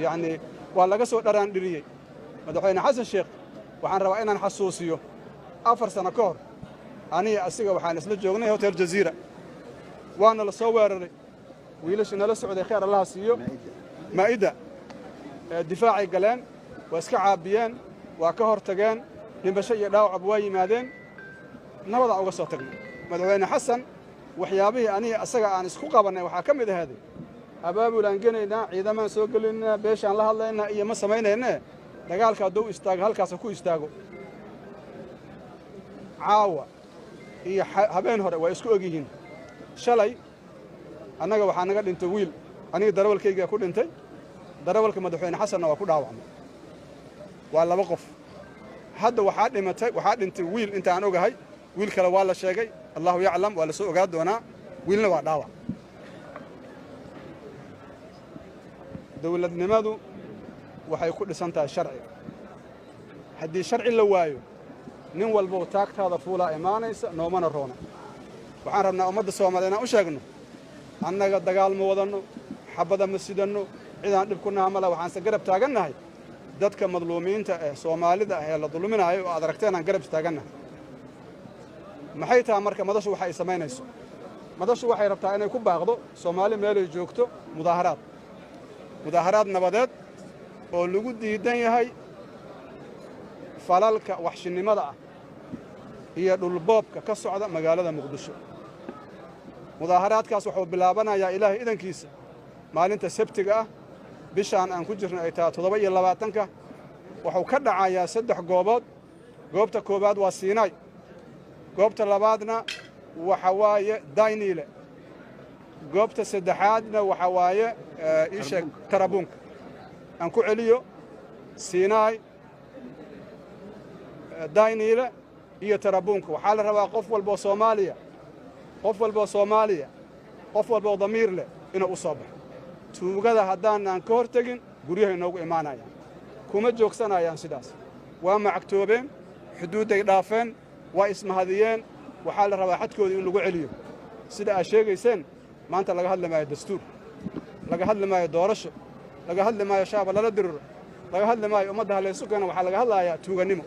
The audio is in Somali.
Yacnii waa laga soo dharaan dhiriyey. Madaxweyne Xasan Sheekh waxaan rabaa inaan xasuusiyo, 4 sano ka hor aniga asiga waxaan isla joognay Hotel Jaziira, waana la soo weeraray. Wiilashii nala socday, kheer Allaha siiyo, Maa'ida difaacay galeen, waa iska caabiyeen, waa ka hor tageen, dhimasho iyo dhaawacba waa yimaadeen, nabadaa uga soo tagnay. Madaxweyne Xasan waxyaabihii aniga asaga aan isku qabannay waxaa ka mid ahaaday abaabulaan gelaynaa, ciidamaan soo gelaynaa, beeshaan la hadlaynaa iyo ma samaynayne, dagaalka hadduu istaago halkaas ha ku istaago. Caawa iyo habeen hore waa isku og yihiin. Shalay annaga waxaa naga dhintay wiil, aniga darawalkaygaa ku dhintay, darawalka madaxweyne Xasanna waa ku dhaawacmay, waa 2 qof. Hadda waxaa dhimatay, waxaa dhintay wiil inta aan ogahay, wiil kale waa la sheegay, Allahu yaclam, waa la soo ogaa doonaa, wiilna waa dhaawac. Dawladnimadu waxay ku dhisan tahay sharci. Haddii sharci la waayo, nin walbow taagtaada fuulaa imaanaysa, noomana roona. Waxaan rabnaa ummadda Soomaaliya inaan u sheegno, annaga dagaal ma wadanno, xabada ma sidanno, cidaan dhib ku naha male. Waxaanse garab taagannahay dadka madluumiinta ee Soomaalida ah ee la dulminaayo oo aad aragteen aan garab istaagannahay. Maxay tahay marka madashu waxa ay samaynayso? Madashu waxay rabtaa inay ku baaqdo Soomaali meelay joogto mudaaharaad, mudaaharaad nabadeed oo lagu diidan yahay falalka waxshinnimada ah iyo dhulboobka ka socda magaalada Muqdisho. Mudaaharaadkaas wuxuu bilaabanayaa Ilaahay idankiisa maalinta Sabtiga ah, bishaan aan ku jirno ay tahay 27-ka. Wuxuu ka dhacayaa 3 goobood. Goobta koowaad waa Siinaay, goobta labaadna waxa waaye Dayniile, goobta saddexaadna waxa waaye ii sheeg Tarabuunka. Aan ku celiyo: Siinaay, Dayniile iyo Tarabuunka. Waxaa la rabaa qof walboo Soomaaliya, qof walboo Soomaaliya, qof walboo damiir leh inuu u soo baxo. Tuugada haddaanaan ka hor tegin, guryahay noogu imaanayaan, kuma joogsanayaan. Sidaas waa macagtoobeen, xuduudday dhaafeen, waa ismahadiyeen. Waxaa la rabaa xadkooda in lagu celiyo. Sida aad sheegayseen, maanta laga hadli maayo dastuur, laga hadli maayo doorasho, laga hadli maayo shaaba lala diriro, laga hadli maayo ummadda halaysu keeno. Waxaa laga hadlayaa tuugannimo.